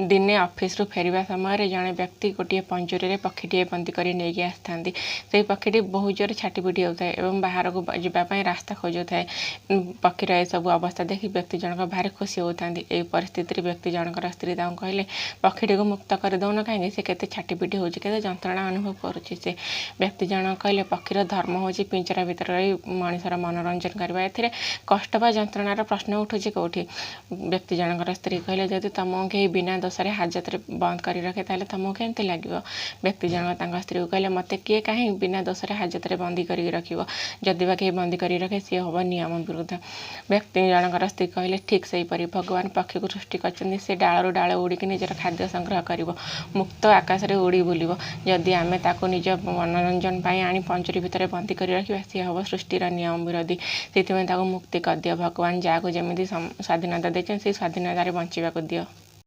ଦିନେ ଅଫିସରୁ ଫେରିବା ସମୟରେ ଜଣେ ବ୍ୟକ୍ତି ଗୋଟିଏ ପଞ୍ଜୁରୀରେ ପକ୍ଷୀଟିଏ ବନ୍ଦୀ କରି ନେଇକି ଆସିଥାନ୍ତି। ସେଇ ପକ୍ଷୀଟି ବହୁତ ଜୋରେ ଛାଟିପିଟି ହେଉଥାଏ ଏବଂ ବାହାରକୁ ଯିବା ପାଇଁ ରାସ୍ତା ଖୋଜୁଥାଏ। ପକ୍ଷୀର ଏସବୁ ଅବସ୍ଥା ଦେଖି ବ୍ୟକ୍ତି ଜଣକ ଭାରି ଖୁସି ହେଉଥାନ୍ତି। ଏହି ପରିସ୍ଥିତିରେ ବ୍ୟକ୍ତି ଜଣଙ୍କର ସ୍ତ୍ରୀ ତାଙ୍କୁ କହିଲେ, ପକ୍ଷୀଟିକୁ ମୁକ୍ତ କରିଦେଉନ କାହିଁକି? ସେ କେତେ ଛାଟିପିଟି ହେଉଛି, କେତେ ଯନ୍ତ୍ରଣା ଅନୁଭବ କରୁଛି ସେ। ବ୍ୟକ୍ତି ଜଣକ କହିଲେ, ପକ୍ଷୀର ଧର୍ମ ହେଉଛି ପିଞ୍ଜରା ଭିତରେ ରହି ମଣିଷର ମନୋରଞ୍ଜନ କରିବା, ଏଥିରେ କଷ୍ଟ ବା ଯନ୍ତ୍ରଣାର ପ୍ରଶ୍ନ ଉଠୁଛି କେଉଁଠି? ବ୍ୟକ୍ତି ଜଣଙ୍କର ସ୍ତ୍ରୀ କହିଲେ, ଯଦି ତୁମକୁ କେହି ବିନା ଦୋଷରେ ହାଜତରେ ବନ୍ଦ କରି ରଖେ, ତାହେଲେ ତୁମକୁ କେମିତି ଲାଗିବ? ବ୍ୟକ୍ତି ଜଣକ ତାଙ୍କ ସ୍ତ୍ରୀକୁ କହିଲେ, ମୋତେ କିଏ କାହିଁ ବିନା ଦୋଷରେ ହାଜତରେ ବନ୍ଦୀ କରିକି ରଖିବ? ଯଦି ବା କେହି ବନ୍ଦୀ କରି ରଖେ, ସିଏ ହେବ ନିୟମ ବିରୁଦ୍ଧ। ବ୍ୟକ୍ତି ଜଣଙ୍କର ସ୍ତ୍ରୀ କହିଲେ, ଠିକ୍ ସେହିପରି ଭଗବାନ ପକ୍ଷୀକୁ ସୃଷ୍ଟି କରିଛନ୍ତି, ସେ ଡାଳରୁ ଡାଳ ଉଡ଼ିକି ନିଜର ଖାଦ୍ୟ ସଂଗ୍ରହ କରିବ, ମୁକ୍ତ ଆକାଶରେ ଉଡ଼ି ବୁଲିବ। ଯଦି ଆମେ ତାକୁ ନିଜ ମନୋରଞ୍ଜନ ପାଇଁ ଆଣି ପଞ୍ଜୁରୀ ଭିତରେ ବନ୍ଦୀ କରି ରଖିବା, ସିଏ ହେବ ସୃଷ୍ଟିର ନିୟମ ବିରୋଧୀ। ସେଥିପାଇଁ ତାକୁ ମୁକ୍ତି କରିଦିଅ। ଭଗବାନ ଯାହାକୁ ଯେମିତି ସ୍ୱାଧୀନତା ଦେଇଛନ୍ତି, ସେଇ ସ୍ୱାଧୀନତାରେ ବଞ୍ଚିବାକୁ ଦିଅ।